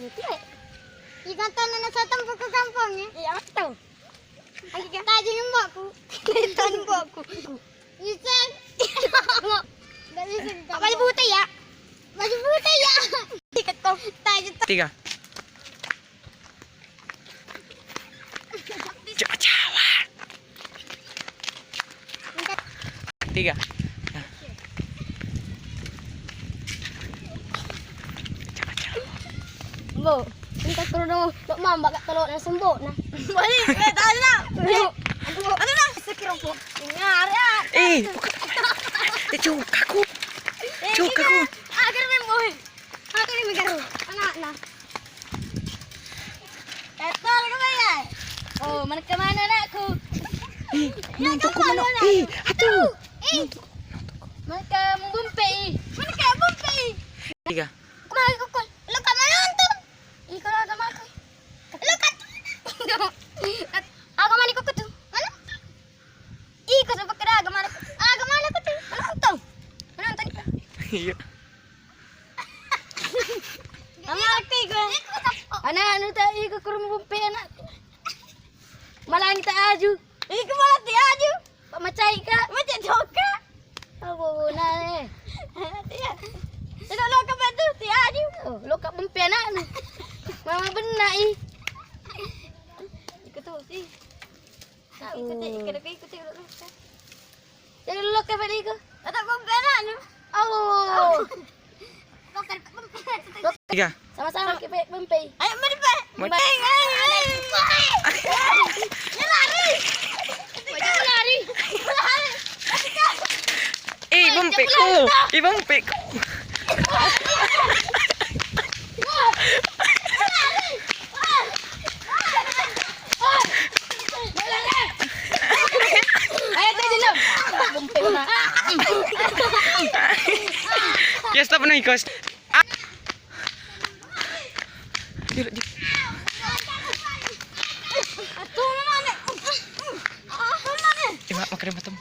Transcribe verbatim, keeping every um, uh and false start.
Ikan tanah na satang buku kampung ya. Iya, betul. Tajin mbokku. Tajin mbokku. Isen. Nggak bisa. Baju putih ya. Baju putih ya. Ikat kau. Tajin. Tiga. Jawa. Tiga. Bo, minta kerudung tok mamba kak tolok na sembok na. Balik, eh, tadi lah. Aduh, aduh lah, sekirong po. Ini area. Eh, bukan. Eh, cukaku. Cukaku. Agar main boy. Aku ini mikir anakna. Eto, lu kemana? Oh, mana kemana anakku? Ih, nontonku mana? Ih, atuh. Ih. Mana ke bumpe, ih? Mana ke bumpe, ih? Tiga. Kemana kok? Lo ke mana nonton? Ih, kalau agama aku. Lo ke agama ni kok tuh? Mana? Ih, kau sebab kira agama aku. Agama aku tuh. Mana nonton? Mana nonton? Iya. Anak aku iko. Anak anu tak iko kurung bumpe anak. Malang tak aju. Iko malah ti aju. Pak macai ka. Macai joka. Abu na eh. Iya. Tidak lo ke batu ti aju. Oh, lo ke bumpe anak anu. Mama benar ih. Iko tuh sih. Ikuti, ikuti, ikuti, ikuti. Jadi lo ke batu iko. Ada bumpe anak anu. Oh. Tiga. Sama-sama kita bumpe. Ayo, mari, Pak. Mari. Bye, bye, bye. Dia lari. Dia lari. Eh, bumpeku. Eh, bumpeku. Ya, stop nih, Kos. Ah. Gila, gila. Eh, mak, makan matemu.